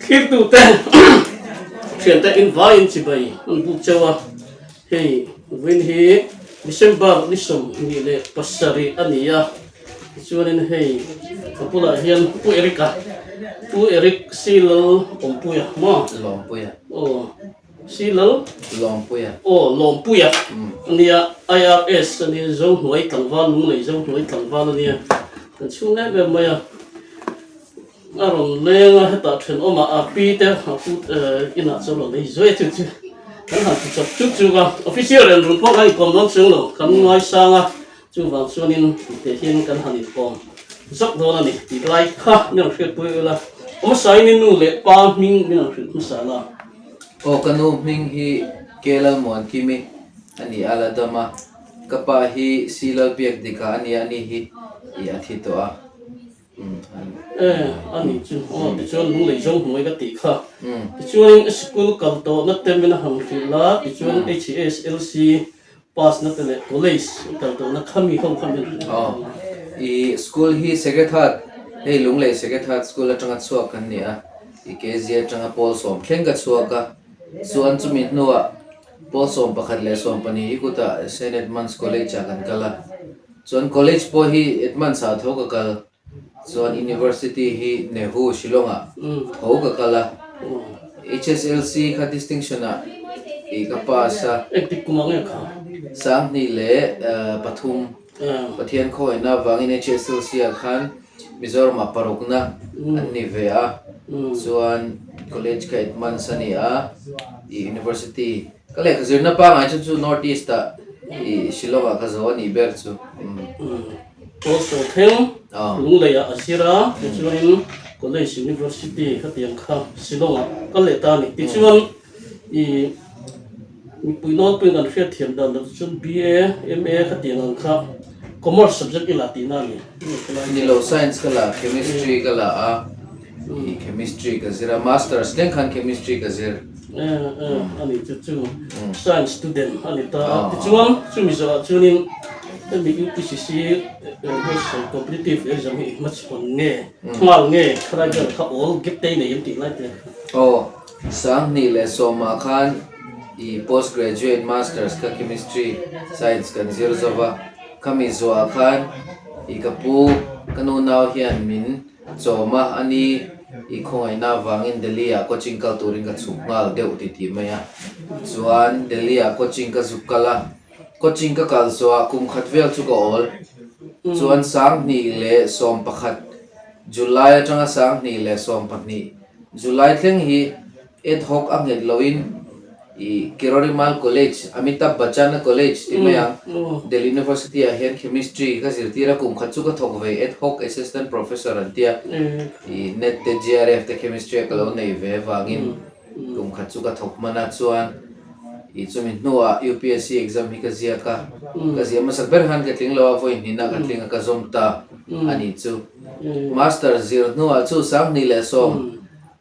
Thirtute thiante in vaiin chibai an buk cheu a, hei vawiin hi December ni 27 a ni a, tichuanin hei ka bulah hian Pu Eric-a, Pu Eric Silal Awmpuia maw? Lawmpuia. Aw, Silal? Lawmpuia. Aw, Lawmpuia a nia, IRS a nia, Zohnuai tlangval, Lunglei Zohnuai tlangval a nia, kan chhung em em mai a. A rawn leng a, hetah thenawmah a pi te a pu inah chuan rawn ei zuai chu chu kan han ti chawp chuk chuk a, official ren run pawh kan inkawm dawn chuang lo, kan ngaisang a, chuvang chuanin tih hian kan han inkawm zawk dawn a ni tih lai kha min rawn hriatpui ula, awmsain i nu leh pa hming min rawn hrilh hmasa la. Aw ka nu hming hi Kelalmuankimi a ni a la dam a, ka pa hi Silalbiakdika a ni a, ani hi i a thi tawh a. E, a nih chu. Aw, tichuan lunglei zawng hnuai ka tih kha. Tichuanin school kal tawhna te min a han hrilh a, tichuan HSLC pass na te leh college kal tawhna kha mi ho kha min hrilh a. Aw, i school hi Second Heart, hei Lunglei Second Heart School atanga chhuak kan ni a, i KG atanga pawl sawm thleng ka chhuak a, chuan chumi hnuah pawl 11 leh 12 hi kutah Saint Edmund's College ah kan kal a. Chuan college pawh hi Edmunds ah tho ka kal, chuan University hi Nehu, Shillong ah tho ka kal a, HSLC kha distinction ah i ka pass a. Engtik kum ah nge kha? 2003, Pathian khawngaihna avangin HSLC ah khan Mizoram ah parukna an ni ve a, chuan college kha Edmunds a ni a, i University Ka lehkha zirna pangai chu chu North East ah i Shillong ah ka zo a nih ber chu. Pawl Sawthleng Lunglei ah a zir a, tichuanin College University khatiang kha Shillong ah kal leh ta a ni. Tichuan i mipui nawlpuiin kan hriatthiam dan lo chuan BA, MA khatiang ang kha Commerce subject i la tihna a ni. Ni lo, Science ka la, Chemistry ka la a, i Chemistry ka zir a, Masters thleng khan Chemistry ka zir. A ni chu chu Science student a ni ta a, tichuan chumi zawhah chuanin hemi UPCC competitive exam hi i hmachhawn nge, nghal nge, khalai vel kha awl gap te i nei em tih lai te kha. Aw, 2010 ah khan i post graduate masters ka chemistry science kan zir zo va, khami zawhah khan i ka pu ka nu nau hian min chawm a, a ni i khawngaihna avangin Delhi ah coaching kal turin ka chhuk nghal deuh ti tih mai a, chuan Delhi ah coaching ka zuk kal a, coaching ka kal zawhah kum khat vel chu ka awl, chuan 2011 July atanga 2012 July thleng hi Ad hoc a nghet loin i Kirorimal College, Amitabh Bachchan-a College tih mai ang, Delhi University ah hian Chemistry ka zirtir a, kum khat chu ka thawk ve, Ad hoc Assistant Professor an tia, i net te JRF te Chemistry a ka lo nei ve avangin kum khat chu ka thawk hman a, chuan i chumi hnuah UPSC exam hi ka ziak a, ka ziah hmasak ber khan ka tling lo a, vawi hnihna ka tling a, ka zawm ta a nih chu. Master zir hnuah chu 2010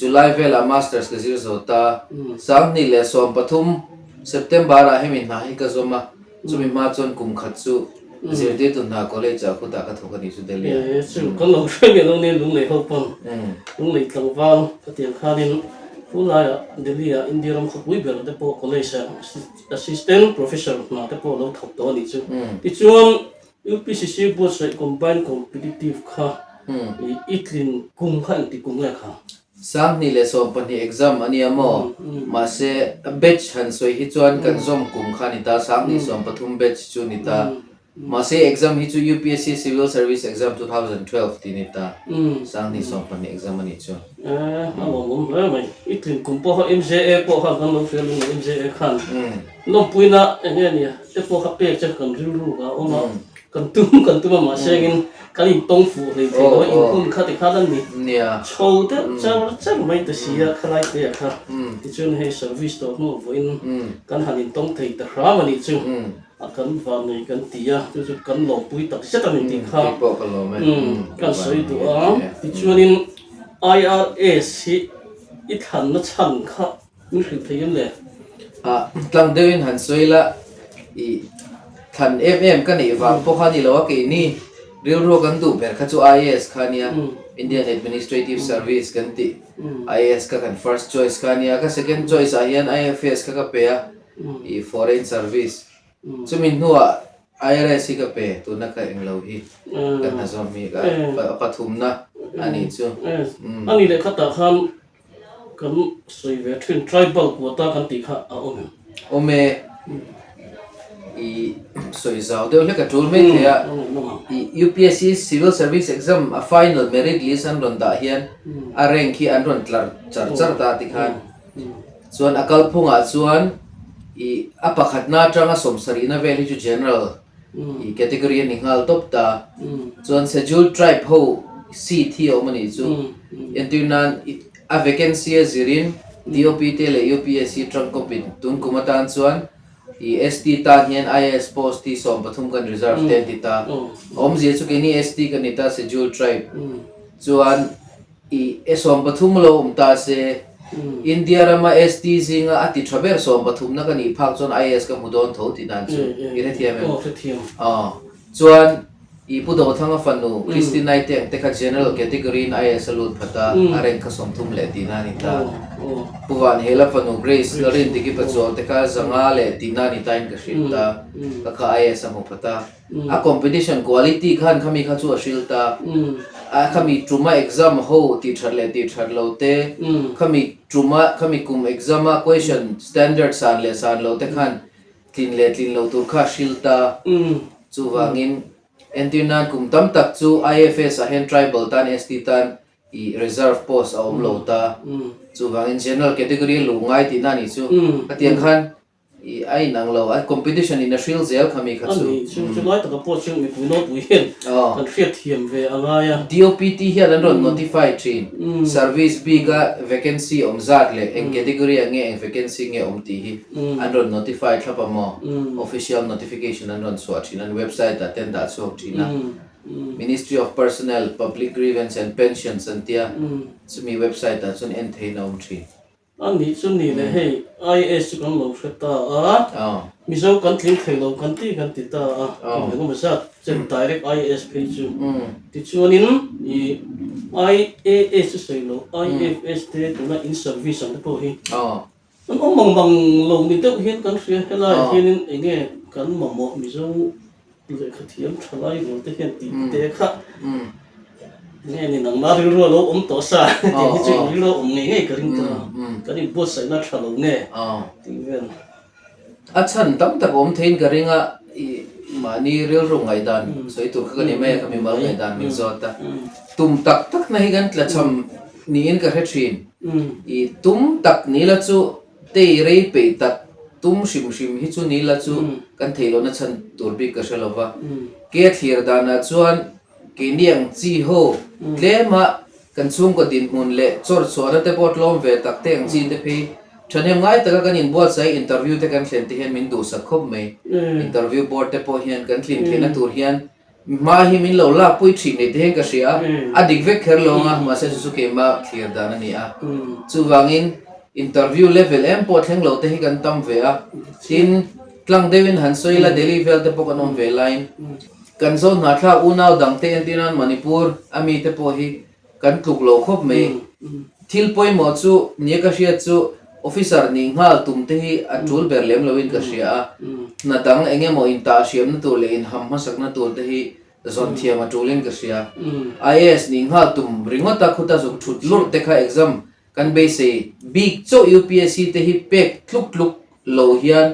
July velah Masters ka zir zo ta. 2013 September ah hemi hna hi ka zawm a, chumi hma chuan kum khat chu zirtirtu hna college ah khutah ka thawk a nih chu Delhi ah. E chu kan lo hre miah lo nia Lunglei ho pawn Lunglei tlangval ka tiang khanin tunlaiah Delhi ah India ram khawpui ber te pawh college ah assistant professor hna te pawh lo thawk tawh a nih chu. Tichuan UPCC buatsaih Combined Competitive kha i tlin kum kha engti kum nge kha? 2012 exam a nia maw? Mahse batch han sawi hi chuan kan zawm kum kha a ni ta, 2013 batch chu a ni ta. Mahse exam hi chu UPSC Civil Service Exam 2012 tih a ni ta, 2012 exam a nih chu. E, a lawmawm hle mai. I tlin kum pawh kha MJA pawh khan kan lo hria lung a, MJA khan lawmpuina eng nge nia te pawh kha pek che kan rilru a awm a, kan tum kan tum a mahse engin kan intawng fuh hlei thei lo a, inhun kha tikhan a ni chho deuh char char mai ta si a, khalai te ah kha tichuan hei service tawh hnu vawiin kan han intawng thei ta hram a nih chu. A kan vannei kan ti a, chu chu kan lawmpui tak zet a ni tih kha kan sawi duh a. Tichuanin IRS hi i thlanna chhan kha min hrilh thei em le? A tlang deuhin han sawi la, i thlan em em ka neih vang pawh kha a ni lo a, keini rilru kan duh ber kha chu IAS kha a nia. Indian Administrative Service kan tih IAS kha kan first choice kha a nia. Ka second choice ah hian IFS kha ka pe a, ih Foreign Service. Chumi hnuah IRS hi ka pe, tuna ka englo hi ka hna zawm hi ka pathumna a nih chu. A nih leh khatah khan kan sawi ve thin tribal quota kan tih kha a awm em? Awm e, i sawi zau deuh hlek a tul mai thei a, i UPSC Civil Service Exam a final merit list an rawn dah hian a rank hi an rawn tlar char char ta tikhan Chuan a kalphungah chuan i a pakhatna atanga sawmsarihna vel hi chu general i category a ni nghal tawp ta. Chuan scheduled tribe ho seat hi a awm a nih chu. Entir nan i a vacancy a zirin DOP te leh UPSC tangkawpin tun kum atan chuan i ST tan hian IAS post hi 13 kan reserve te an ti ta. A awmzia chu keini ST kan ni ta scheduled tribe chuan I e 13 lo awm ta se, India rama ST zinga a ti tha ber sawmpathumna ka nih phak chuan IAS ka hmu dawn tho tih dan chu i hrethiam em? Aw, hrethiam. Aw. Chuan i Pu Dothanga fanu Christy Knight te ang te kha General category in IAS a lut phat a, a rank kha 30 leh tihna a ni ta. Pu Vanhela fanu Grace Lalrindiki Pachuau te kha 500 leh tihna a ni ta in ka hrilh ta, ka kha IAS a hmu phat a. A competition quality khan khami kha chu a hril ta. A khami tuma exam ho tih that leh tih that lo te, khami tuma khami kum exam a question standard san leh san lo te khan tlin leh tlin lo tur kha a hril ta. Chuvangin entir nan kum tam tak chu IFS ah hian tribal tan ST tan i reserve post a awm lo ta. Chuvangin general category a luh ngai tihna a nih chu. Khatiang khan I a inang lo, a competition in a hril zel kha mi kha chu. A ni, chu chu lai taka pawh chu mipui nawlpui hian kan hriat thiam ve a ngai a. DOPT hian an rawn notify thin, service bik a vacancy awm zat leh eng category ah nge eng vacancy nge awm tih hi an rawn notify thlap a maw? Official notification an rawn chhuah thin, an website ah te an dah chhuak thin a. Ministry of Personnel, Public Grievance and Pensions an tia, chumi website ah chuan en theihin a awm thin. A nih chu ni le hei IAS chu kan lo hre ta a, Mizo kan tling thei lo kan ti kan ti ta a, kum engemaw zat chen direct IAS phei chu. Tichuanin i IAS chu sawi lo IFS te tuna in service ang te pawh hi an awm mang mang lo ni deuh hian kan hria helaiah hianin enge kan mamawh Mizo Lehkha thiam tha lai rual te hian tih te kha nge ni nangmah rilru a lo awm tawh sa tih hi chu in rilru a awm ngei ngei ka ring ta kan inbuatsaihna tha lo nge tih vel. A chhan tam tak awm theiin ka ring a, i mahni rilru ngaihdan sawi tur kha ka ni mai a, ka mimal ngaihdan min zawt a. Tum tak takna hi kan tlachham niin ka hre thin. I tum tak ni la chu Tei rei peih tak tum hrim hrim hi chu ni la chu kan theih lohna chhan tur bik ka hre lo va. Ke thlir danah chuan keini ang chi ho tlema kan chhungkaw dinhmun leh chawr chhuahna te pawh tlawm ve tak te ang chi te phei thahnem ngai taka kan inbuatsaih interview te kan thlen te hian min duhsak khawp mai. Interview board te pawh hian kan tlin theihna tur hian Hma hi min lo lakpui thin nei te hian ka hria a, a dik vek kher lo ang a, mahse chu chu keimah thlir dan a ni a. Chuvangin interview level em pawh thleng lo te hi kan tam ve a, tin tlang deuhin han sawi ila Delhi vel te pawh kan awm ve laiin kan zo hnahthlak unau dang te entir nan Manipur a mi te pawh hi Kan tluk lo khawp mai. Thil pawimawh chu nia ka hriat chu officer nih nghal tum te hi a tul ber lem loin ka hria a. Hna dang eng emaw intah hriamna tur leh inham hmasakna tur te hi zawn thiam a tulin ka hria. IAS nih nghal tum ringawta khuta zuk thut lurh te kha exam kan beisei bik chauh UPSC te hi pek tluk tluk lo hian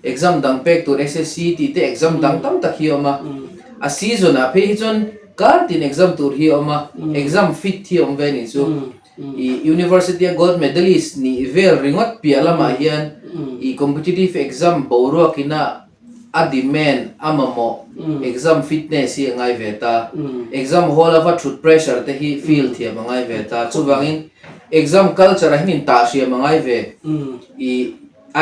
exam dang pek tur SSC tih te exam dang tam tak hi a awm a, a season ah phei hi chuan kar tin exam tur hi a awm a, exam fit hi a awm ve a nih chu. I university a gold medalist nih vel ringawt piah lamah hian i competitive exam boruak ina a demand a mamawh exam fitness hi a ngai ve ta, exam hall a va thut pressure te hi feel thiam a ngai ve ta, chuvangin exam culture ah hian intah hriam a ngai ve, i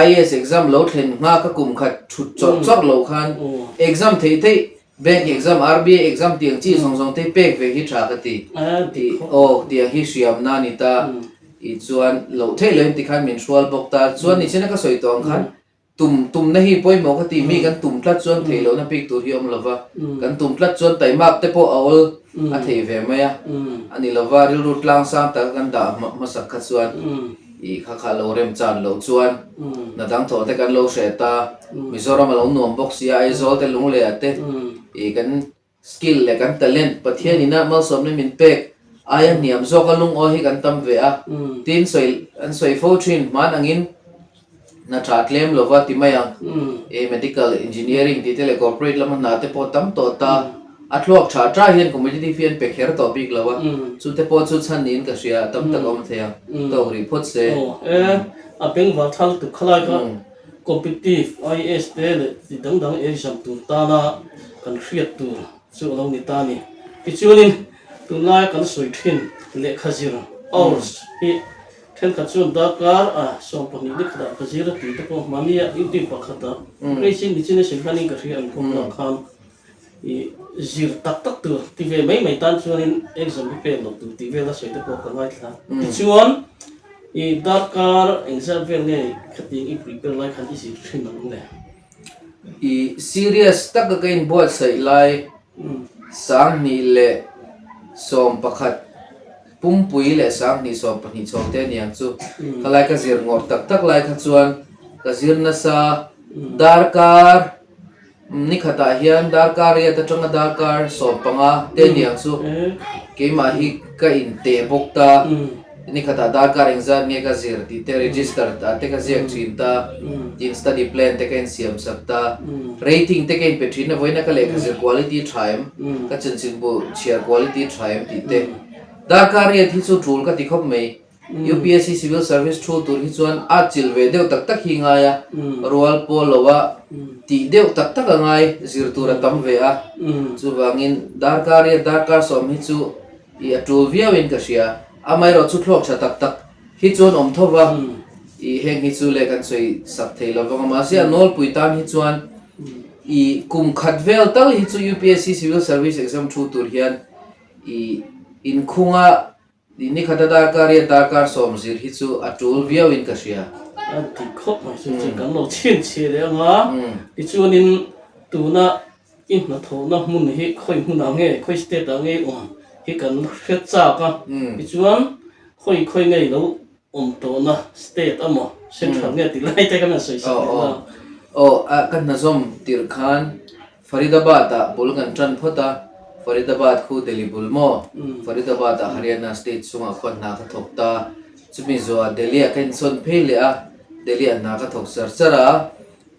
IAS exam lo thlen hma ka kum khat thut chawrh chawrh loh khan exam theih theih bank exam, RBI exam tih ang chi zawng zawng te hi pek ve hi tha ka ti, tih aw tiang hi hriamna a ni ta, i chuan loh theih loh in tikhan min hrual bawk ta, chuan nichina ka sawi tawh ang khan Tum tumna hi pawimawh ka ti, mi kan tum tlat chuan theih lohna bik tur hi a awm lo va, kan tum tlat chuan taimak te pawh a awl. a thei ve mai a, a ni lova rilru tlang sang taka kan dah hmasak kha chuan ih kha kha lo rem chan loh chuan hna dang thawh te kan lo hreh ta, Mizoram a lo nuam bawk si a, Aizawl te Lungleah te ih kan Skill leh kan talent Pathian ina malsawmna min pek aia hniam zawka lungawi hi kan tam ve a, tin sawi an sawi fo thin hman angin hna tha tlem lova ti mai ang. E medical, engineering tih te leh corporate lama hna te pawh tam tawh ta, a thluak tha tha hian competitive hi an pe kher tawh bik lo a, chu te pawh chu chhan niin ka hria, tam tak a awm thei ang, tawk rih phawt se. Aw e, a bengvar thal tuk khalai kha. Competitive IAS te leh ti dang dang exam tur tana kan hriat tur chu a lo ni ta a ni. Tichuanin tunlaia kan sawi thin lehkha zir, hours, hi thenkhat chuan darkar a 12 ni khatah ka zir a tih te pawh hmania YouTube pakhatah Grace in nichin a sawi khanin ka hria an kawm lah khan i zir tak tak tur ti ve mai mai tan chuanin exam hi pek loh tur tih vel a sawi te pawh ka ngaithla. Tichuan i darkar engzat vel nge khatiang i prepare lai khan i zir thin ang le? I serious taka ka inbuatsaih lai 2011 pumpui leh 2012 chho te aniang chu khalai ka zir ngawrh tak tak lai kha chuan ka zir nasa darkar Ni khatah hian darkar riat atanga darkar 15 te aniang chu keimah hi ka inteh bawk ta. Ni khatah darkar engzat nge ka zir tih te register ah te ka ziak thin ta, tin study plan te ka insiam sak ta, rating te ka inpe thin a, vawiina ka lehkha zir quality tha em, ka chanchinbu chhiar quality tha em tih te. Darkar riat hi chu tul ka ti khawp mai. UPSC Civil Service thu tur hi chuan a chilh ve deuh tak tak hi ngai a, rual pawl lo a tih deuh tak tak a ngai, zir tur a tam ve a. Chuvangin darkar riat darkar 10 hi chu i a tul viauin ka hria. Amaherawh chu thlawk tha tak tak hi chuan awm tho va, i heng hi chu le kan sawi sak thei lo vang a, mahse a nawlpui tan hi chuan i kum khat vel tal hi chu UPSC Civil Service exam thu tur hian i inkhunga Ni ni khata darkar riat darkar 10 zir hi chu a tul viauin ka hria. A dik khawp mai chu chu kan lo chhinchhiah leh ang a, tichuanin tuna i hnathawhna hmun hi khawi hmunah nge khawi state ah nge awm hi kan hre chak a, tichuan khawi khawi nge i lo awm tawhna state amaw central nge tih lai te khan a sawi sak leh na. Aw a ka hnazawm tirh khan Faridabad ah bul kan tan phawt a, Faridabad khu Delhi bul maw? Faridabad ah Haryana state chungah khuan hna ka thawk ta, chumi zawhah Delhi ah ka insawn phei leh a, Delhi ah hna ka thawk char char a,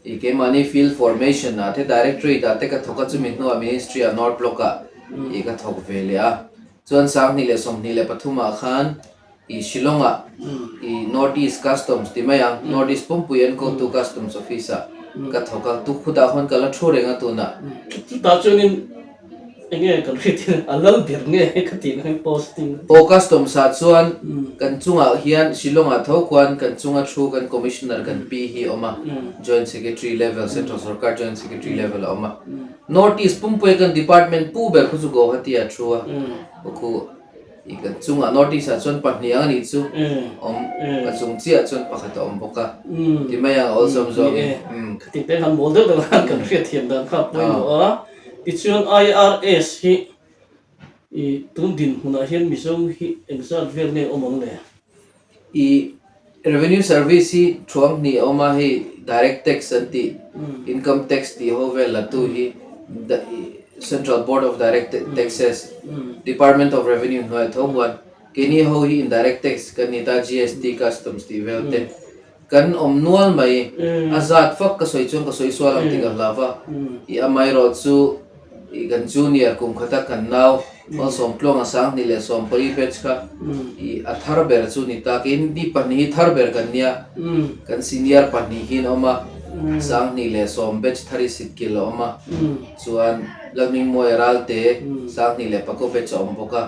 ih keimahni field formation ah te directorate ah te ka thawk a, chumi hnuah ministry ah North Block ah ih ka thawk ve leh a, chuan 2023 ah khan I Shillong-ah i North East Customs ti mai ang, North East pumpui an kotu Customs Office-ah ka thawk a, tukhutah khawn ka la thu reng a tunah. Chutah chuanin eng nge kan hriat hi a lal ber nge ka tih ang posting. Aw Customs-ah chuan kan chungah hian Shillong-ah tho khuan kan chunga thu kan Commissioner kan pi hi a awm a, Joint Secretary level, Central Sorkar Joint Secretary level a awm a. North East pumpuia kan Department pu ber khu chu Guwahati-ah thu a, khu. I kan chungah North East ah chuan pahnih ang a nih chu awm ka chung chiah chuan pakhat a awm bawk a ti mai ang a awlsam zawk in. Khati te khan mawl deuh deuh khan kan hriatthiam dan kha a pawimawh a, tichuan IRS hi i tun dinhmunah hian Mizo hi engzat vel nge awm ang le? I Revenue Service hi thuang hnih a awm a, hei Direct Tax an tih, Income Tax tih ho vel la tu hi Central Board of Direct Taxes, Department of Revenue hnuaiah tho huan keini ho hi Indirect Tax kan ni ta, GST, Customs tih vel te kan awm nual mai. A zat fak ka sawi chuan ka sawi sual ang tih ka hlau va, i amaherawh chu i kan junior kum khata kan nau Malsawm tluanga 2014 batch kha i a thar ber chu ni ta. Keini ni pahnih hi thar ber kan nia, kan senior pahnih hi an awm a, 2010 batch thar hi Sitkil a awm a, chuan Lalhmingmawia Ralte 2009 batch a awm bawk a,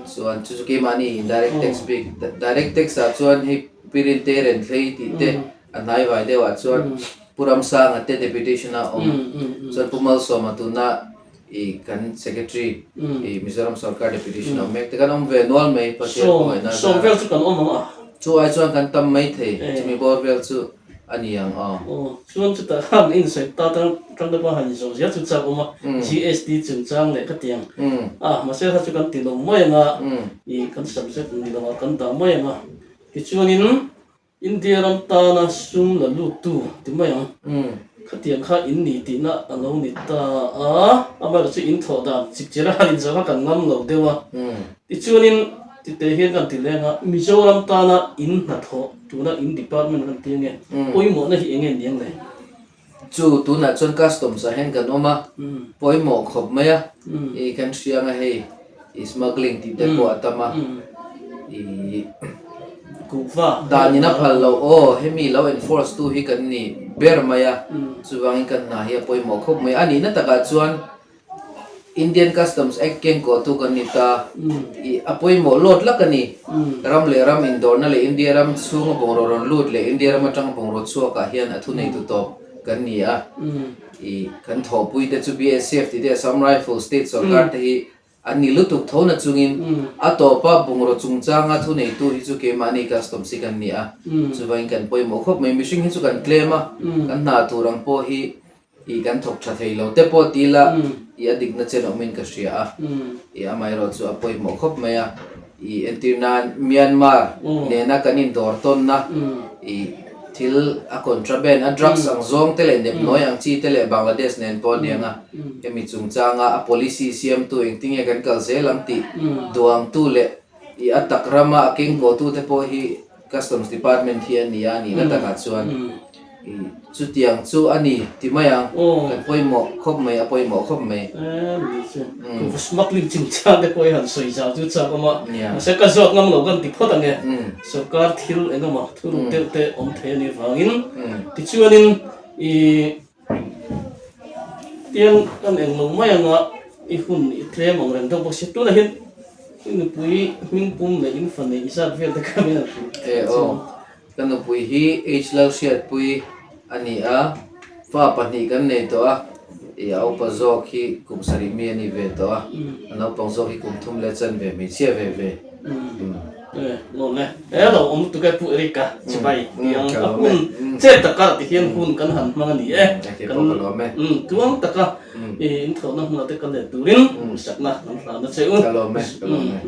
chuan chu chu keimahni indirect tax bik, direct tax ah chuan hei Pirinte Renthlei tih te a hnai vai deuh ah chuan Pu Ramsanga te deputation a awm, chuan Pu Malsawma tuna I kan secretary i Mizoram sorkar deputation a awm mek te kan awm ve nual mai Pathian khawngaihna a zar. 10 vel chu kan awm ang a. Chu ai chuan kan tam mai thei chumi bawr vel chu a ni ang aw. Aw, chuan chutah khan insawi ta tang te pawh han inzawh zel chu chak awm a, GST chungchang leh ka ti ang a, mahse kha chu kan ti lo mai ang a, ih kan subject ni lo ah kan dah mai ang a, tichuanin India ram tana sum la luttu ti mai ang, khatiang kha in ni tihna a lo ni ta a, amaherawhchu in thawh dan chip chira han inzawh kha kan ngam lo deuh a, tichuanin tite hian kan ti leng a, Mizoram tana in hnathawh tuna in department kan ti ange, pawimawhna hi enge ni ang le? Chu tunah chuan customs ah hian kan awm a, pawimawh khawp mai a, i kan hria anga hei i smuggling tih te pawh a tam a, i dan in a phal loh aw hemi lo enforce tu hi kan ni ber mai a, chuvangin kan hna hi a pawimawh khawp mai a nihna takah chuan Indian Customs Act kengkawh tu kan ni ta. I a pawimawh lawt lak a ni. Ram leh ram indawrna leh India ram chhunga bungraw rawn lut leh India ram atanga bungraw chhuakah hian a thuneitu tawp kan ni a. I kan thawhpui te chu BSF tih te Assam Rifles state sorkar te hi an ni lutuk tho na chungin a tawpa bungraw chungchanga thuneitu hi chu keimahni Customs hi kan ni a. Chuvangin kan pawimawh khawp mai. Mihring hi chu kan tlem a, kan hna tur ang pawh hi I kan thawk tha thei lo te pawh ti ila i a dikna chen awmin ka hria a, i amaherawh chu a pawimawh khawp mai a, i entir nan Myanmar nena kan indawr tawnna i thil a contraband a drugs ang zawng te leh nepnawi ang chi te leh Bangladesh nen pawh aniang a, hemi chungchanga a policy siamtu engtinge kan kal zel ang tih duangtu leh i a tak rama a kengkawhtu te pawh hi Customs Department hi a ni a, nihna takah chuan i chutiang chu a ni ti mai ang, kan pawimawh khawp mai, a pawimawh khawp mai. Smuggling chungchang te pawh hi han sawi zau chu chak awm a, mahse ka zawt ngam lo kan ti phawt ang e, sorkar thil eng emaw thuruk deuh te awm thei a nih vangin tichuanin i Tiang kan eng lo mai anga i hun i tlem ang reng deuh bawk si. Tunah hian i nupui hming pum leh in fa neih zat vel te kha min han hrilh. E aw, ka nupui hi H Lalhriatpui a ni a, fa pahnih kan nei tawh a, i a upa zawk hi kum sarih mi a ni ve tawh a, a naupang zawk hi kum thum leh chanve hmeichhia ve ve. E, lawm e. E lo awm lutuk e Pu Eric-a chibai ti ang a hun chet taka ti hian hun kan han hmang a ni e. Kan tluang taka i inthawhna hmunah te kal leh turin sakna kan hlan a che u.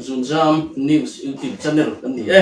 Zunzam News YouTube channel kan ni e.